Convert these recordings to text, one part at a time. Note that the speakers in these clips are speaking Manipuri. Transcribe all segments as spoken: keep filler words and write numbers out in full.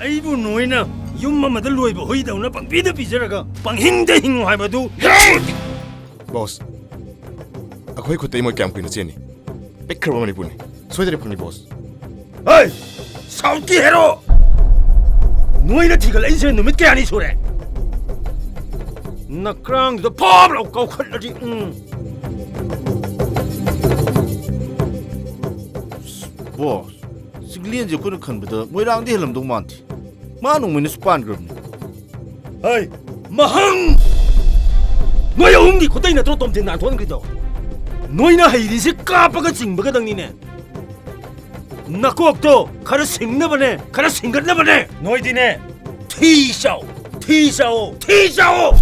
ꯑꯩꯕꯨ ꯅꯣꯏꯅ ꯌꯨꯝ ꯑꯃꯗ ꯂꯣꯏꯕ ꯍꯨꯏꯗꯧꯅ ꯄꯪꯄꯤꯗ ꯄꯤꯖꯔꯒ ꯄꯪꯍꯤꯡꯗ ꯍꯤꯡꯉꯨ ꯍꯥꯏꯕꯗꯨ꯫ ꯕꯣꯁ, ꯑꯩꯈꯣꯏ ꯈꯨꯠꯇꯩ ꯃꯣꯏ ꯀꯌꯥꯝ ꯀꯨꯏꯅ ꯆꯦꯟꯅꯤ? ꯄꯤꯛꯈ꯭ꯔꯕ ꯃꯅꯤꯄꯨꯔꯅꯤ꯫ ꯁꯣꯏꯗꯅ ꯐꯪꯅꯤ, ꯕꯣꯁ꯫ ꯍꯩ! ꯁꯥꯎꯠꯀꯤ ꯍꯦꯔꯣ! ꯅꯣꯏꯅ ꯊꯤꯒꯠꯂꯛꯏꯁꯦ ꯅꯨꯃꯤꯠ ꯀꯌꯥꯅꯤ ꯁꯨꯔꯦ? ꯅꯀ꯭ꯔꯥꯡꯗꯨꯗ ꯐꯣꯞ ꯂꯥꯎ ꯀꯥꯎꯈꯠꯂꯗꯤ, ꯎꯝ꯫ ꯕꯣꯁ, ꯆꯤꯡꯂꯦꯟꯁꯦ ꯑꯩꯈꯣꯏꯅ ꯈꯟꯕꯗ ꯃꯣꯏꯔꯥꯡꯗꯤ ꯍꯦꯜꯂꯝꯗꯧ ꯃꯥꯟꯗꯦ꯫ ꯃꯥ ꯅꯣꯡꯃꯩꯅꯁꯨ ꯄꯥꯟꯈ꯭ꯔꯕꯅꯤ꯫ ꯍꯩ! ꯃꯍꯪ! ꯅꯣꯏ ꯑꯍꯨꯝꯒꯤ ꯈꯨꯠꯇꯩ ꯅꯠꯇ꯭ꯔꯣ ꯇꯣꯝꯊꯤꯟ ꯅꯥꯟꯊꯣꯛꯍꯟꯈ꯭ꯔꯤꯗꯣ? ꯅꯣꯏꯅ ꯍꯩꯔꯤꯁꯤ ꯀꯥꯞꯄꯒ ꯆꯤꯡꯕꯒꯗꯪꯅꯤꯅꯦ꯫ ꯅꯀꯣꯛꯇꯣ ꯈꯔ ꯁꯤꯡꯅꯕꯅꯦ, ꯈꯔ ꯁꯤꯡꯒꯠꯅꯕꯅꯦ꯫ ꯅꯣꯏꯗꯤꯅꯦ, ꯊꯤ ꯆꯥꯎ, ꯊꯤ ꯆꯥꯎ, ꯊꯤ ꯆꯥꯎ꯫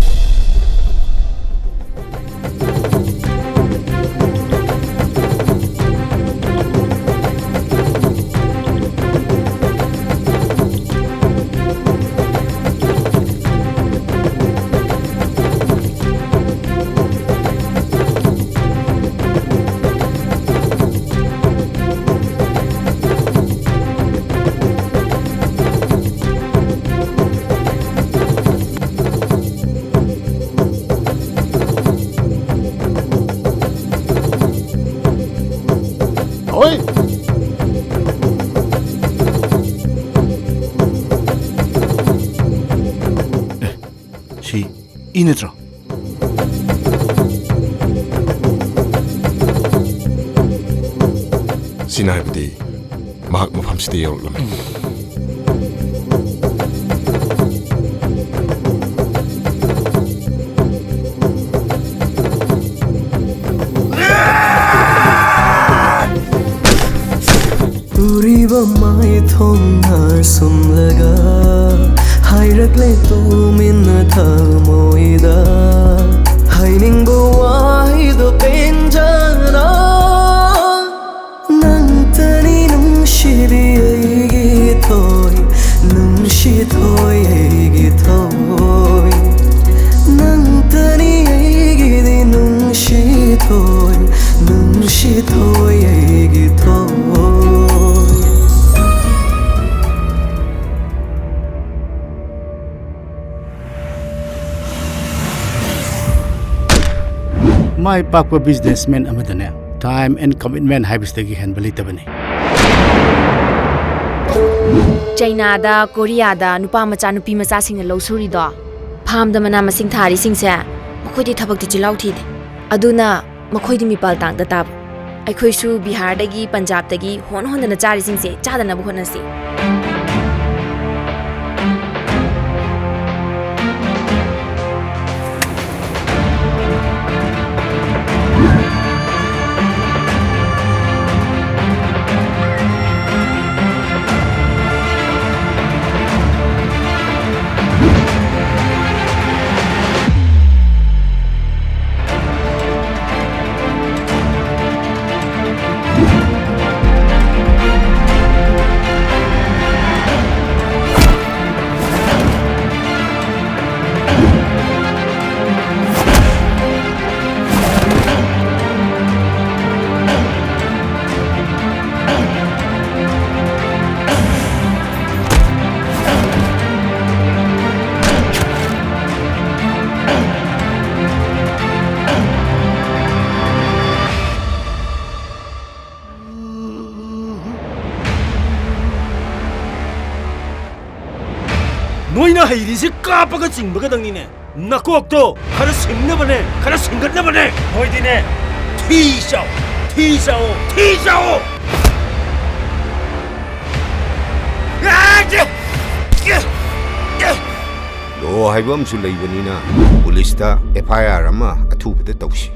ꯍꯣꯏ! ꯁꯤ ꯏ ꯅꯠꯇ꯭ꯔꯣ? ꯁꯤꯅ ꯍꯥꯏꯕꯗꯤ ꯃꯍꯥꯛ ꯃꯐꯝꯁꯤꯗ ꯌꯧꯔꯛꯂꯝꯃꯤ꯫ ꯎꯔꯤꯕ ꯃꯥꯏꯊꯣꯡꯅ ꯁꯨꯝꯂꯒ ꯍꯥꯏꯔꯛꯂꯦ ꯇꯨꯃꯤꯟꯅ ꯊꯃꯣꯏꯗ ꯍꯥꯏꯅꯤꯡꯕ ꯋꯥꯍꯩꯗꯣ ꯄꯦꯟꯖꯅ꯫ ꯅꯪꯇꯅꯤ ꯅꯨꯡꯁꯤꯕꯤ ꯑꯩꯒꯤ ꯊꯣꯏ, ꯅꯨꯡꯁꯤ ꯊꯣꯏ ꯑꯩꯒꯤ ꯊꯣꯏ꯫ ꯅꯪꯇꯅꯤ ꯑꯩꯒꯤꯗꯤ ꯅꯨꯡꯁꯤ ꯊꯣꯏ, ꯅꯨꯡꯁꯤ ꯊꯣꯏ ꯑꯩꯒꯤ ꯊꯣꯏ꯫ ꯃꯥꯏ ꯄꯥꯛꯄ businessman ꯑꯃꯗꯅꯦ, time and commitment ꯍꯥꯏꯕꯁꯤꯗꯒꯤ ꯍꯦꯟꯕ ꯂꯩꯇꯕꯅꯤ꯫ ꯆꯩꯅꯥꯗ, ꯀꯣꯔꯤꯌꯥꯗ ꯅꯨꯄꯥ ꯃꯆꯥ, ꯅꯨꯄꯤ ꯃꯆꯥꯁꯤꯡꯅ ꯂꯧ ꯁꯨꯔꯤꯗꯣ, farmꯗ ꯃꯅꯥ ꯃꯁꯤꯡ ꯊꯥꯔꯤꯁꯤꯡꯁꯦ, ꯃꯈꯣꯏꯗꯤ ꯊꯕꯛꯇꯤ ꯆꯤꯜꯍꯥꯎ ꯊꯤꯗꯦ꯫ ꯑꯗꯨꯅ ꯃꯈꯣꯏꯗꯤ ꯃꯤꯄꯥꯜ ꯇꯥꯡꯗ ꯇꯥꯕ꯫ ꯑꯩꯈꯣꯏꯁꯨ ꯕꯤꯍꯥꯔꯗꯒꯤ, ꯄꯟꯖꯥꯕꯇꯒꯤ ꯍꯣꯟ ꯍꯣꯟꯗꯅ ꯆꯥꯔꯤꯁꯤꯡꯁꯦ ꯆꯥꯗꯅꯕ ꯍꯣꯠꯅꯁꯤ꯫ ꯅꯣꯏꯅ ꯍꯩꯔꯤꯁꯦ ꯀꯥꯞꯄꯒ ꯆꯤꯡꯕꯒꯗꯪꯅꯤꯅꯦ꯫ ꯅꯀꯣꯛꯇꯣ ꯈꯔ ꯁꯤꯡꯅꯕꯅꯦ, ꯈꯔ ꯁꯤꯡꯒꯠꯅꯕꯅꯦ꯫ ꯅꯣꯏꯗꯤꯅꯦ, ꯊꯤ ꯆꯥꯎ, ꯊꯤ ꯆꯥꯎ, ꯊꯤ ꯆꯥꯎ꯫ Law ꯍꯥꯏꯕ ꯑꯃꯁꯨ ꯂꯩꯕꯅꯤꯅ ꯄꯨꯂꯤꯁꯇ F I R ꯑꯃ ꯑꯊꯨꯕꯗ ꯇꯧꯁꯤ꯫